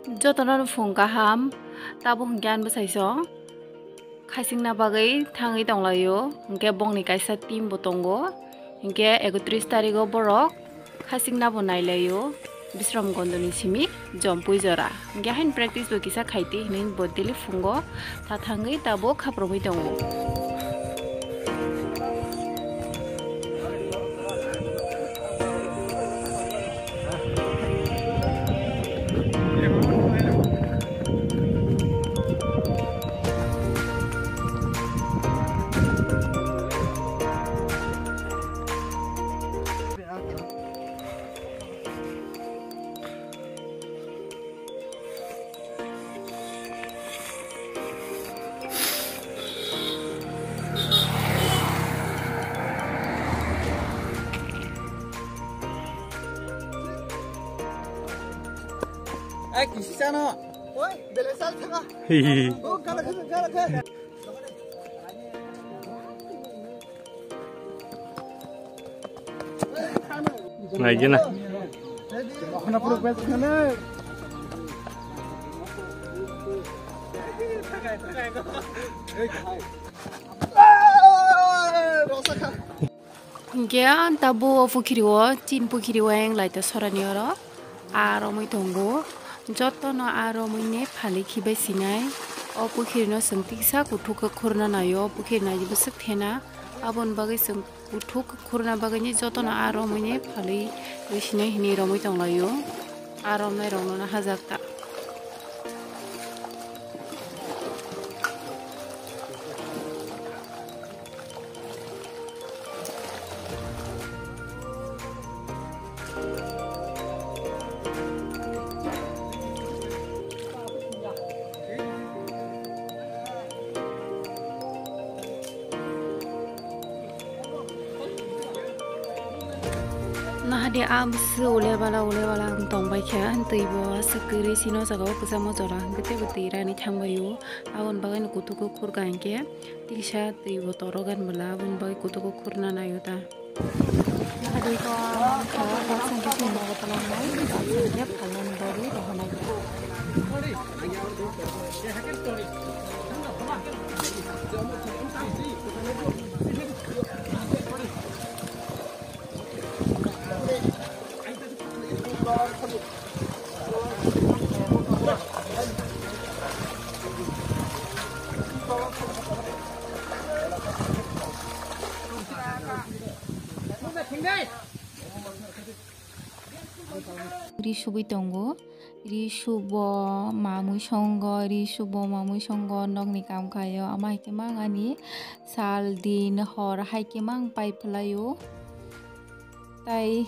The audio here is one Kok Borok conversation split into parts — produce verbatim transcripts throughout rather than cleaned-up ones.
Jotono phung kaham, tabuk hwnkhe ang bwsai song khachingna bagwi thangwi tonglaio, hwnkhe bongni kaisa team bo tongo, hwnkhe ekotris tarigo borok khachingna bo nailaio, Bisramgondoni simi Jompui jora, hwnkhe hain practice bo kisa khaiti hinwi bo daily phungo tha thangwi tabuk khapromwi tongo. Ai, kisi chano. Oi, bele sal thanga. Hi, hi, hi. Oh, gala, gala, gala, gala. Naigena. Hingke ang tabuk o pukhiri o, tin pukhiri o ang laita sorani oro. Aa romwi tongo. Jotono aa romwini phalwi khibai sinai. O pukhirino chwng tiksa kuthuk khe khurna naio. O pukhiri naidi bwswk thena. Aboni bagwi chwng kuthuk khe khurna bagwini jotono aa romwini phalwi rwi sinai hinwi romwi tonglaio. Aa romnairokno hajak ta. Nahadi amsi ule bala ule bala ang tongbai kha, twi bo aswk kwrwi sino jaga o kwchangma jora hwnkhe teibo twi rani thangbai o, aboni bagwi no kutugo khurka hinkhe tisa twi bo toro gan bwla, aboni bagwi kutugo khurna naio ta. Nahadi ko ang kha, baksa khe sini nogo tolong nai, baksa khe phalnani bagwi rohornai. Ri subui tongo, ri subo mamui songo, ri subo mamui songo, nokni kam khaio, ama hai khe mang ani sal din hor hai khe mang pai phlaio. Tai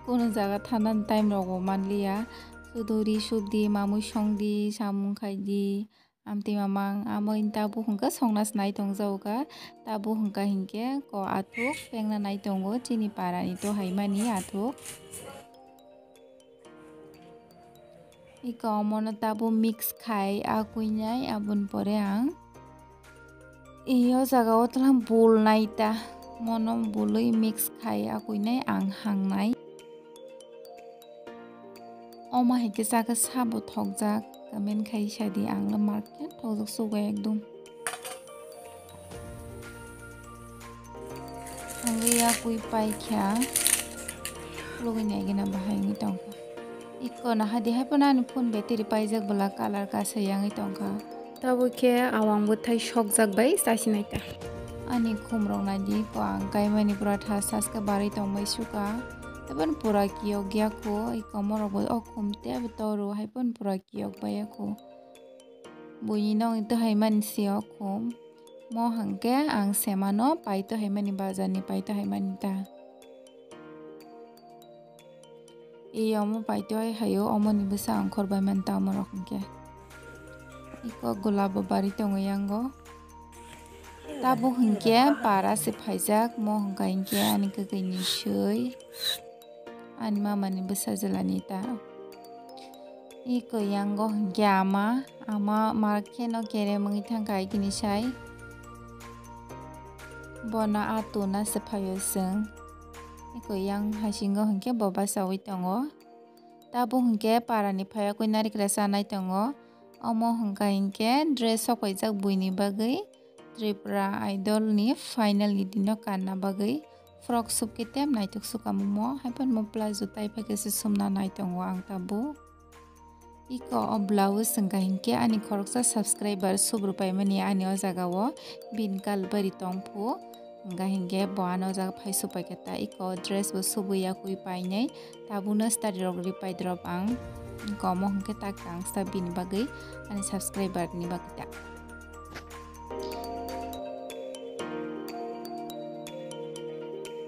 kunu jaga thanani time rok bo manliya, sudu ri subdi, mamui songdi, samung khaidi. Amtwi mamang, amo ini tabuk hwnkhe songna se nai tongjago kha. Tabuk hwnkha hinkhe ko athuk pengna nai tongo chini para ni to haimani athuk. Iko omono tabuk mix khai a kuinai, aboni pore ang iyo jaga o tlang bul nai ta, mono bului mix khai a kuinai ang hangnai. Omo hai khe chakhe sabo thokjak, comment khai sadi, ang le market thokjak sugo ekdom. Ang le yakui pai kha, lugui nai gana bahai wngwi tongkha. Iko no hadi hai phano ani phone battery paijak bwla, color kasa yangwi tongkha. Tabuk khe awang bwthai sokjak bai chasinai ta. Ani khumrok naidi, ko ang kaimani pura thas thas khe barwi tongbai suka. Tei bono pura kiyok ya kho, i komorok bo o khum tei abo toru hai bono pura kiyok bai ya kho. Buini nokni twhai mani se o khum. Mo hwnkhe ang semano paito hai mani, bazar ni paito hai mani ta. Iyo omo paito hai haio, omoni bwsa ang khorbai mani ta omorok hwnkhe. Iko gulab bo bari tongo yango. Tabuk hwnkhe para se phaijak, mo hwnkha hinkhe ani kwkwi ni swi, ani mama ni bwsa jwla ni ta. Iko yango hwnkhe ama, ama market no kerem wngwi thangkha ikini sai. Bono a tuna se phaio chwng. Iko yang haisingo hwnkhe bo bachaui tongo. Tabuk hwnkhe parani phaiya kwi narikra chanai tongo. Omo hwnkha hinkhe dress sokpaijak buini bagwi Tripura Idol ni final ni dino kanna bagwi frock sup khe tem naitok sukamumo, haiphano mo plazo tai phaikhe se sumna nai tongo ang tabuk. Iko o blouse wngkha hinkhe ani khoroksa subscriber sub rwpaimani ani o jaga o bini kalbari tongphu, hwnkha hinkhe bo ano o jaga phai supaikha ta iko o dress bo subwi yakwi painai tabukno study rok ripai drop ang, iko omo hinkhe tak ang sta bini bagwi ani subscriber ni bagwi ta.